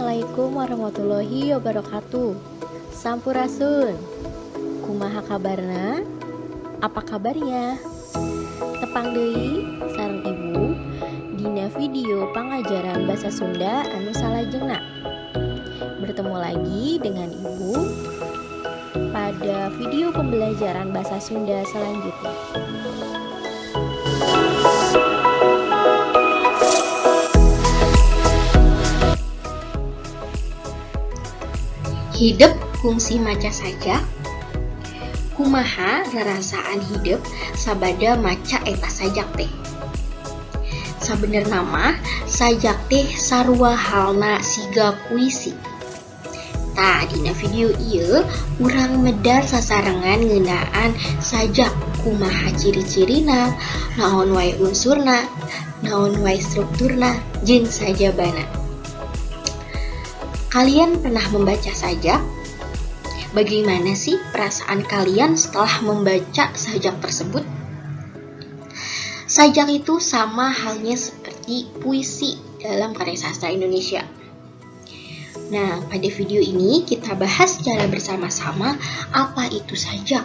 Assalamualaikum warahmatullahi wabarakatuh. Sampurasun. Kumaha kabarna? Apa kabarnya? Tepang deui sareng Ibu dina video pangajaran bahasa Sunda anu salajengna. Bertemu lagi dengan Ibu pada video pembelajaran bahasa Sunda selanjutnya. Hidep kungsi maca sajak. Kumaha rarasaan hidep sabada maca eta sajak teh? Sabenerna mah sajak teh sarua halna siga puisi. Tah, dina video ieu urang medar sasarengan ngeunaan sajak, kumaha ciri-cirina, naon wae unsurna, naon wae strukturna, jeung sajabana. Kalian pernah membaca sajak? Bagaimana sih perasaan kalian setelah membaca sajak tersebut? Sajak itu sama halnya seperti puisi dalam karya sastra Indonesia. Nah, pada video ini kita bahas secara bersama-sama apa itu sajak,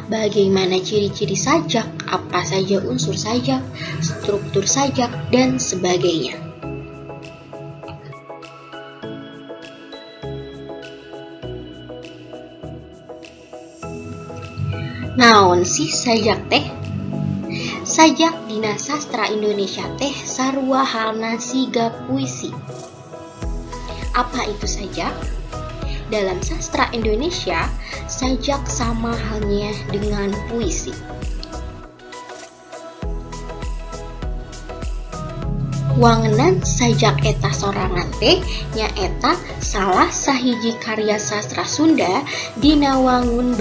bagaimana ciri-ciri sajak, apa saja unsur sajak, struktur sajak, dan sebagainya. Naon sih sajak teh? Sajak dina sastra Indonesia teh sarua halna siga puisi. Apa itu sajak? Dalam sastra Indonesia, sajak sama halnya dengan puisi. Wangenan sajak eta sorangan teh nyaeta salah sahiji karya sastra Sunda dina wangun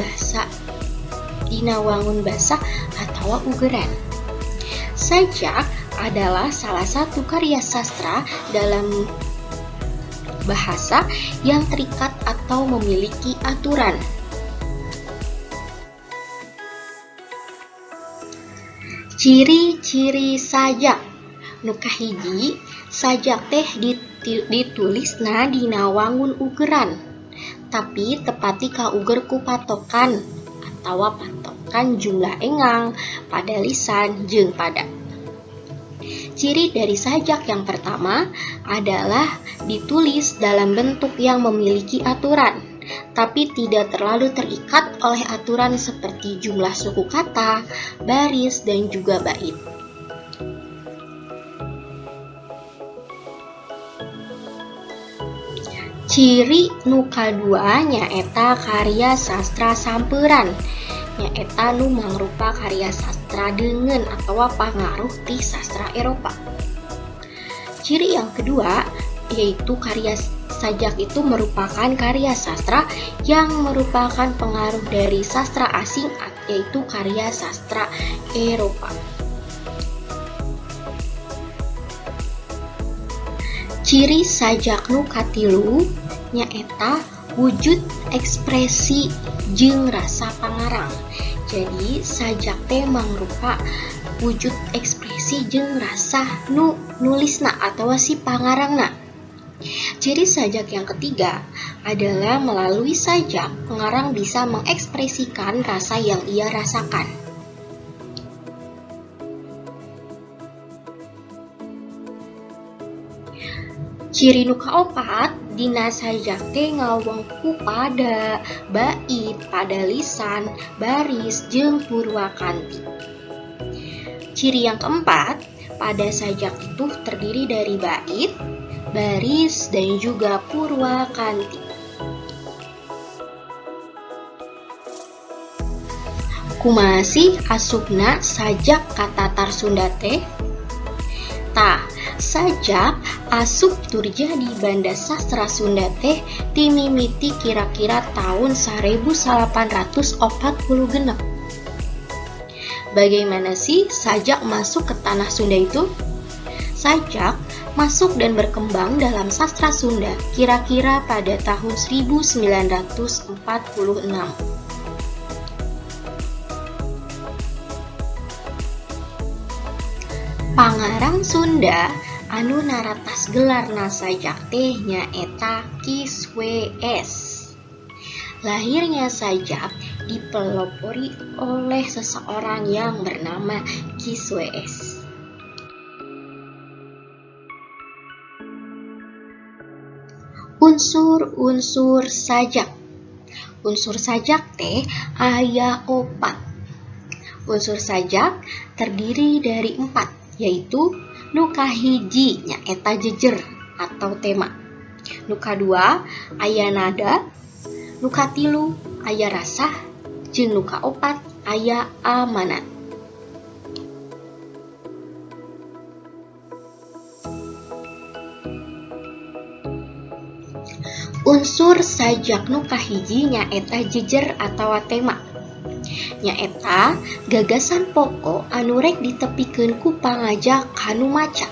basa atawa ugeran. Sajak adalah salah satu karya sastra dalam bahasa yang terikat atau memiliki aturan. Ciri-ciri sajak. Nu kahiji, sajak teh ditulisna dina wangun ugeran, tapi teu pati kauger ku patokan atawa patokan jumlah engang, padalisan, jeung pada. Ciri dari sajak yang pertama adalah ditulis dalam bentuk yang memiliki aturan, tapi tidak terlalu terikat oleh aturan seperti jumlah suku kata, baris, dan juga bait. Ciri nu kadua nyaeta karya sastra sampeuran, nyaeta nu mangrupa karya sastra deungeun atawa pangaruh ti sastra Eropa. Ciri yang kedua yaitu karya sajak itu merupakan karya sastra yang merupakan pengaruh dari sastra asing, yaitu karya sastra Eropa. Ciri sajak nu katilu nyaeta wujud ekspresi jeung rasa pangarang. Jadi sajak teh mangrupa wujud ekspresi jeung rasa nu nulisna atau si pangarangna. Ciri sajak yang ketiga adalah melalui sajak pengarang bisa mengekspresikan rasa yang ia rasakan. Ciri nu kaopat, dina sajak teh ngawengku pada bait, padalisan, baris, jeung purwakanti. Ciri yang keempat, pada sajak itu terdiri dari bait, baris, dan juga purwakanti. Kumaha sih asupna sajak ka Tatar Sunda teh? Tah, sajak asup tur jadi banda sastra Sunda teh timimiti kira-kira tahun 1846. Bagaimana sih sajak masuk ke tanah Sunda itu? Sajak masuk dan berkembang dalam sastra Sunda kira-kira pada tahun 1946. Pangarang Sunda Anu naratas gelarna sajak teh nyaeta Kis WS. Lahirnya sajak dipelopori oleh seseorang yang bernama Kis WS. Unsur-unsur sajak. Unsur sajak teh aya 4. Unsur sajak terdiri dari 4, yaitu nu kahiji nyaeta jejer atau tema, nu kadua aya nada, nu katilu aya rasa, jeung nu kaopat aya amanat. Unsur sajak nu kahiji nyaeta jejer atawa tema. Nyaeta gagasan pokok anu rek ditepikeun ku pangajak kanu maca.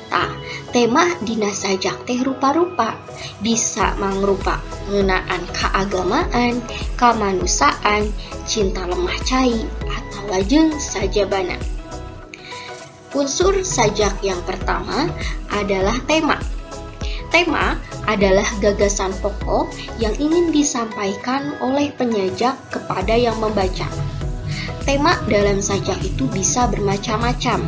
Tah, tema dina sajak teh rupa-rupa, bisa mangrupa ngeunaan kaagamaan, kamanusiaan, cinta lemah cai, atawa jeung sajabana. Unsur sajak yang pertama adalah tema. Tema adalah gagasan pokok yang ingin disampaikan oleh penyajak kepada yang membaca. Tema dalam sajak itu bisa bermacam-macam,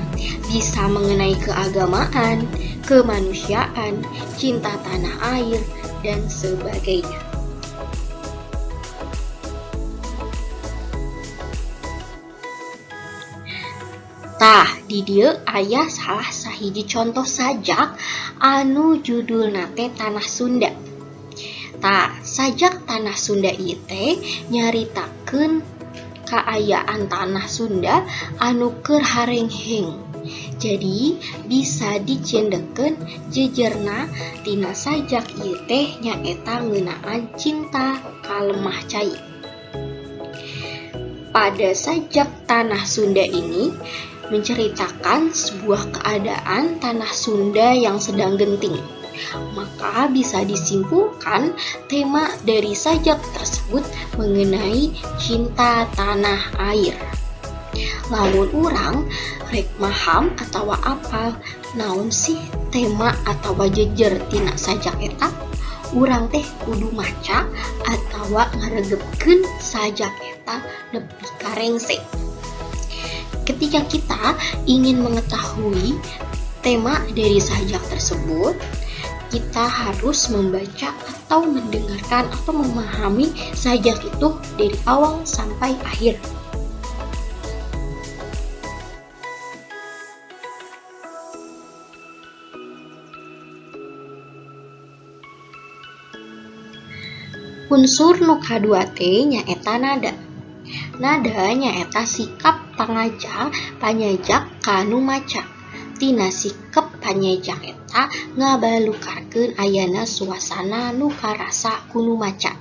bisa mengenai keagamaan, kemanusiaan, cinta tanah air, dan sebagainya. Tah, di dieu aya salah sahiji contoh sajak anu judulna teh Tanah Sunda. Tah, sajak Tanah Sunda ieu teh nyaritakeun kaayaan tanah Sunda anu keur harengheng. Jadi bisa dicendekeun jejerna tina sajak ieu teh nyaeta ngeunaan cinta ka lemah cai. Pada sajak Tanah Sunda ini menceritakan sebuah keadaan tanah Sunda yang sedang genting. Maka bisa disimpulkan tema dari sajak tersebut mengenai cinta tanah air. Lamun urang rek maham atawa apal naon sih tema atawa jejer tina sajak eta, urang teh kudu maca atawa ngaregepkeun sajak eta nepi ka rengse. Ketika kita ingin mengetahui tema dari sajak tersebut, kita harus membaca atau mendengarkan atau memahami sajak itu dari awal sampai akhir. Unsur nu kadua teh nyaeta nada. Nada nyaeta sikap panyajak kanu maca. Tina sikep panyajak eta ngabalukarkeun ayana suasana nu karasa ku nu maca.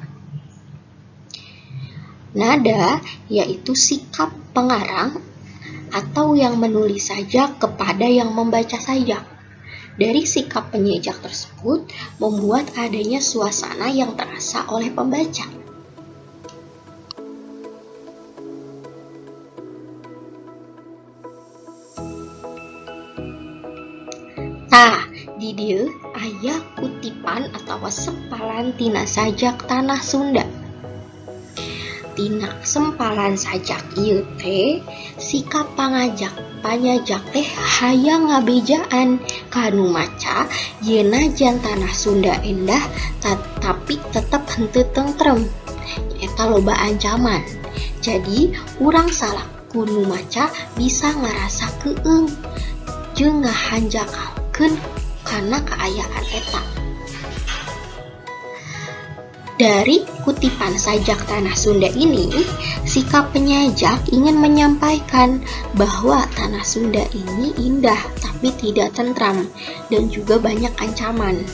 Nada yaitu sikap pengarang atau yang menulis sajak kepada yang membaca sajak. Dari sikap penyajak tersebut membuat adanya suasana yang terasa oleh pembaca. Tah, di dieu aya kutipan atawa sempalan tina sajak Tanah Sunda. Tina sempalan sajak ieu teh sikap panyajak teh hayang ngabejaan kanu maca yen najan Tanah Sunda endah tetapi tetep henteu tentrem. Eta loba ancaman. Jadi urang salaku nu maca bisa ngarasa keueung jeung ngahanjakalkeun kana kaayaan eta. Dari kutipan sajak Tanah Sunda ini, sikap penyajak ingin menyampaikan bahwa Tanah Sunda ini indah tapi tidak tentram dan juga banyak ancaman.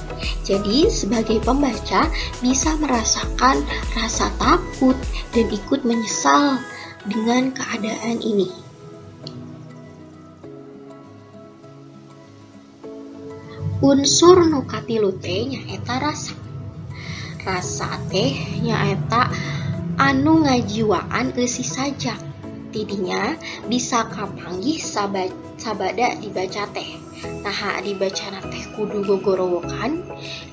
Jadi, sebagai pembaca bisa merasakan rasa takut dan ikut menyesal dengan keadaan ini. Unsur nu katilu teh nyaeta rasa. Rasa teh nyaeta anu ngajiwaan eusi sajak. Tidinya bisa kapanggih Sabada dibaca teh. Naha dibacana teh kudu gogorowokan,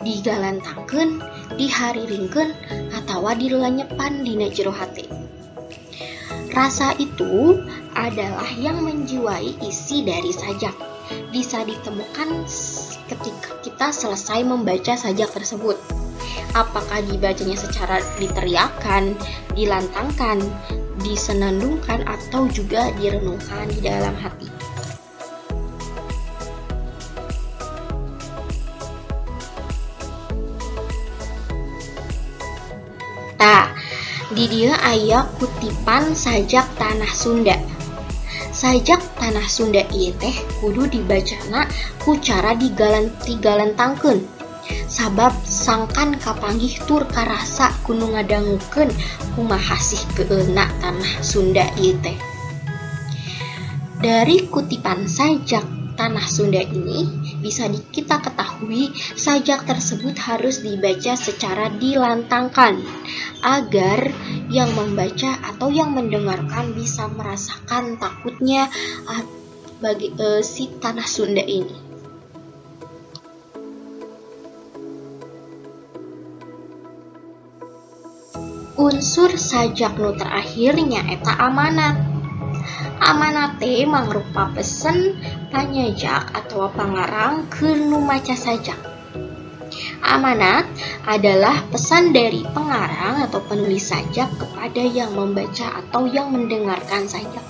digalantangkeun, dihariringkeun, atawa dilenyepan dina jero hate. Rasa itu adalah yang menjiwai isi dari sajak. Bisa ditemukan ketika kita selesai membaca sajak tersebut. Apakah dibacanya secara diteriakan, dilantangkan, disenandungkan, atau juga direnungkan di dalam hati. Tah, di dieu aya kutipan sajak Tanah Sunda. Sajak Tanah Sunda ieu teh kudu dibacana ku cara digalantangkeun. Sabab sangkan kapanggih tur karasa ku nu ngadangukeun kumaha sih keueulna Tanah Sunda ieu teh. Dari kutipan sajak Tanah Sunda ini bisa kita ketahui sajak tersebut harus dibaca secara dilantangkan agar yang membaca atau yang mendengarkan bisa merasakan takutnya bagi si Tanah Sunda ini. Unsur sajak nu terakhir nyaeta amanat. Amanat teh mangrupa pesen panyajak atau pangarang keur nu maca sajak. Amanat adalah pesan dari pengarang atau penulis sajak kepada yang membaca atau yang mendengarkan sajak.